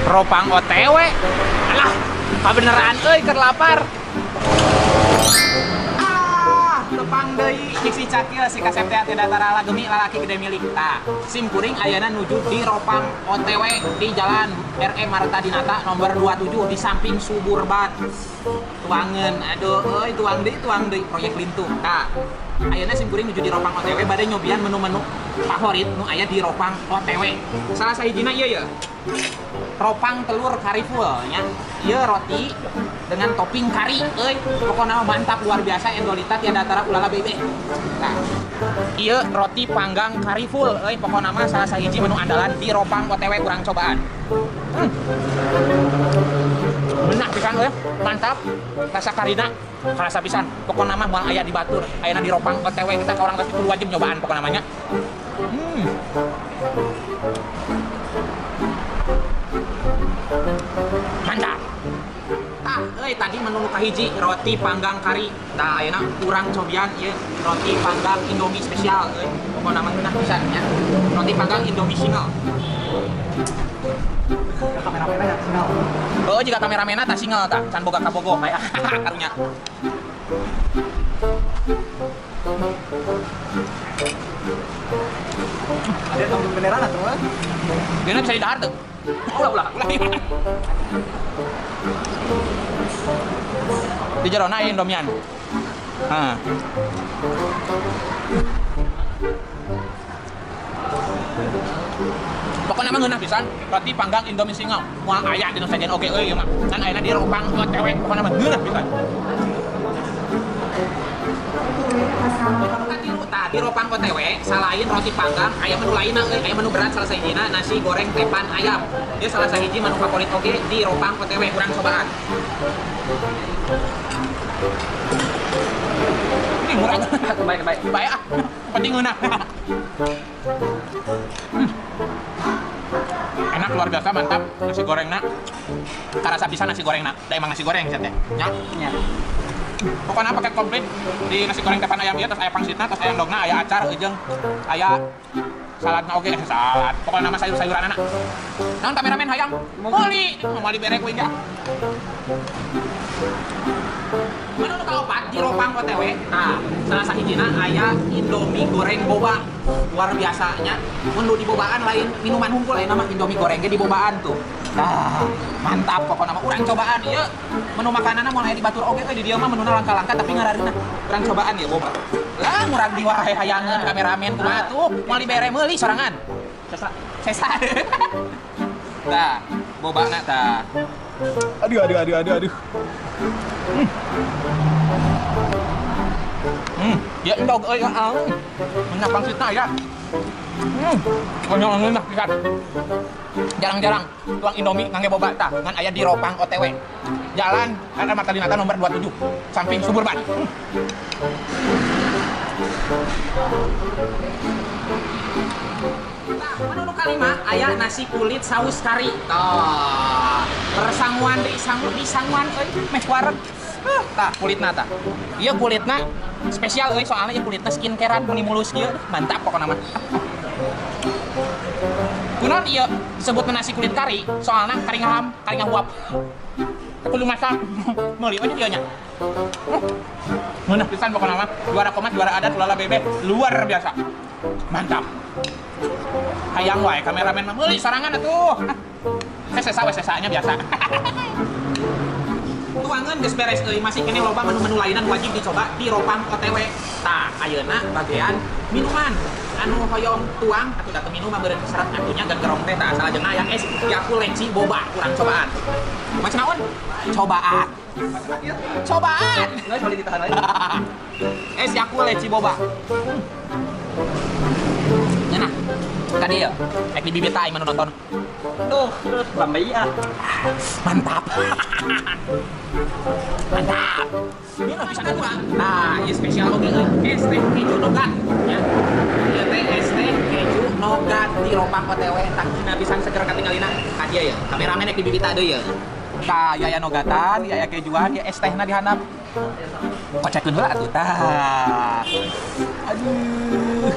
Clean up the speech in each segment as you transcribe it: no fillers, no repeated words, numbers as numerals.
Ropang OTW. Alah, kabeneran euy keur lapar. Ah, tepang deui cik si Cakil si kasep teh teu datara gemi lalaki gede milik. Tah, sim kuring ayeuna nuju di Ropang OTW di Jalan RE Marta Dinata nomor 27 di samping Suburban. Tuangeun, aduh euy tuang deui proyek lintu. Tah, ayeuna sim kuring nuju di Ropang OTW bade nyobian menu-menu favorit nu aya di Ropang OTW. Salah sahijina ieu ya. Ropang telur kari full nya. Ieu roti dengan topping kari euy. Pokona mah mantap luar biasa endolita tiada tara ulala bebe. Nah, ieu roti panggang kari full euy, pokona mah salah sahiji menu andalan di Ropang OTW kurang cobaan. Benak pisan euy, mantap. Rasa karina karasa pisan. Pokona mah moal aya di batur, ayana di Ropang OTW kita ka urang pasti kudu wajib nyobaan pokona mah nya. Mantap. Tah, euy tadi menu nu kahiji roti panggang kari. Tah ayeuna urang cobian ieu roti panggang Indomie spesial euy. Pokona mah ngeunah pisan nya. Roti panggang Indomie single. Kameramena ya single. Oh, jika kameramena tah single tah, can boga kabogoh aya karunya. Ada tanggung bendera atau apa? Dina bisa didahar tuh. Ulah ulah ulah. Di jerona aya Indomian. Heeh. Pokoknya mah ngeunah pisan roti panggang Indomie single. Moal aya di nu sajen oge euy ieu mah. Kan ayeuna di Ropang OTW pokokna mah ngeunah pisan. Tah di Ropang OTW salain roti panggang aya menu lainna euy, aya menu berat salah sahijina nasi goreng tepan ayam. Ieu salah sahiji menu favorit oge di Ropang OTW urang cobaan. Ini murah. Baik, baik. Baik ah. Penting ngeunah. Enak luar biasa mantap nasi gorengna. Karasa pisan nasi gorengna. Da emang nasi goreng sia teh. Nya. Nya. Pokoknya paket komplit di nasi goreng tepan ayam ieu terus aya pangsitna, terus aya endogna, aya acar jeung aya saladna oge, salad. Pokoknya nama sayur-sayuranana. Naon kameramen hayang? Meuli, moal dibere ku ieu. Menu nu kaopat di Ropang OTW. Nah, salah sahijina aya Indomie goreng boba. Luar biasanya. Mun nu dibobaan lain minuman hungkul aya nama Indomie goreng ge dibobaan tuh. Nah, mantap pokokna mah urang cobaan ieu. Menu makananna moal aya di batur oge euy di dieu mah menuna langka-langka tapi ngarareunah. Urang cobaan ieu boba. Lah murag di wae hayangeun kameramen kumaha tuh moal dibere meuli sorangan. Sesa. Sesa. Tah, bobana tah. Aduh aduh aduh aduh aduh. Ya endog euy heeh. Ngeunah pangsitna aya. Konyol ngeunah pisan. Jarang-jarang tuang Indomie ngangge boba tah, ngan aya di Ropang OTW. Jalan RR Marta Dinata nomor 27, samping Suburban. Tah, menu nu kalima aya nasi kulit saus kari. Tah, persanguan deui sangu di sanguan euy meh wareg. Tah, kulitna tah. Ieu kulitna spesial euy soalnya ieu kulitna skincarean meni mulus kieu. Mantap pokona mah. Kunaon ieu disebut nasi kulit kari? Soalna kari ngaham, kari ngahuap. Kudu masak. Meuli we dieu nya. Ngeunah pisan pokona mah. Juara komat, juara adat, ulala bebe, luar biasa. Mantap. Hayang wae kameramen mah meuli sorangan atuh. Sesa we sesanya biasa. Tuangan geus beres euy, masih keneh loba menu-menu lainan wajib dicoba di Ropang OTW. Tah, ayeuna bagian minuman. Anu hoyong tuang atuh da teu minum mah beureun syarat atunya gagerong teh tah salajengna aya es Yakult leci boba kurang cobaan. Macam naon? Cobaan. Cobaan. Enggak boleh ditahan lagi. Es Yakult leci boba. Nyeunah. Tadi ya, ek di bibit aing mah nonton. Tuh, lambai ah. Mantap. Mantap. Ini bisa dua. Nah, ini spesial oge euy. Es teh keju nogat ya. Ieu teh es teh keju nogat di Ropang OTW tah dina pisan seger katingalina ka dieu ya. Kameramen ek di bibit deui ya. Tah, ieu aya nogatan, ieu aya kejuan, ieu es tehna di handap. Kocekeun heula atuh tah. Aduh.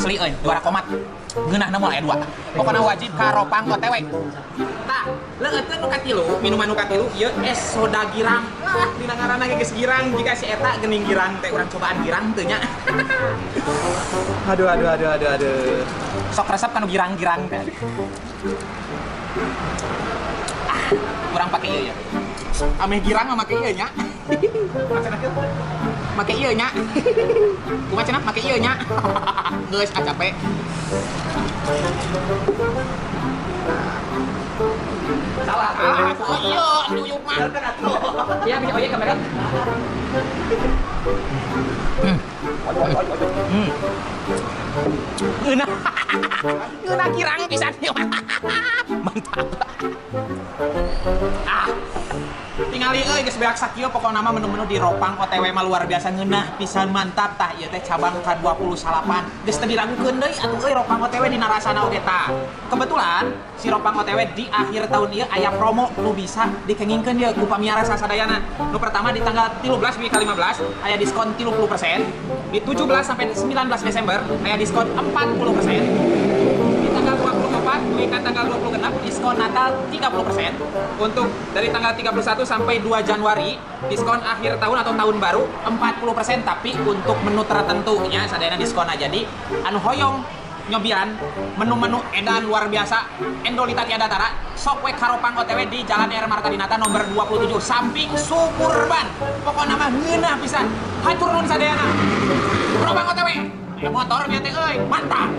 Asli euy, juara komat. Ngeunahna moal aya dua. Pokona wajib ka Ropang OTW. Tah, leueutkeun nu katilu, minuman nu katilu ieu es soda girang. Ah, dina ngaranna ge geus girang jika si eta geuning girang teh urang cobaan girang teu nya. Aduh aduh aduh aduh aduh. Sok resep kanu girang-girang teh. Ah, urang pake ieu ya. Ameh girang mah make ieu nya. Make ieu nya. Kumaha cenah make ieu nya. Geus ah capek. Salah. Oh iya, duyuk mah. Iya, bisa oyek kamera. Ngeunah. Ngeunah girang pisan ieu. Mantap. Ah. Tingali euy geus beak sakieu pokona mah menu-menu di Ropang OTW mah luar biasa ngeunah pisan mantap tah ieu teh cabang ka-28. Geus teu diragukeun deui atuh euy Ropang OTW dina rasana oge tah. Kebetulan si Ropang OTW di akhir tahun ieu aya promo nu bisa dikengingkeun ieu ku pamiara sasadayana. Nu pertama di tanggal 13 sampai 15 aya diskon 30%, di 17 sampai 19 Desember aya diskon 40%. Di tanggal 24 sampai tanggal 26 diskon Natal 30%. Untuk dari tanggal 31 sampai 2 Januari diskon akhir tahun atau tahun baru 40%, tapi untuk menu tertentu nya sadayana diskon aja. Jadi anu hoyong nyobian menu-menu edan luar biasa endolita tiada tara sok we ka Ropang OTW di Jalan R Martadinata nomor 27 samping Suburban. Pokokna mah ngeunah pisan. Hatur nuhun sadayana. Ropang OTW. Motor nya teh euy, mantap.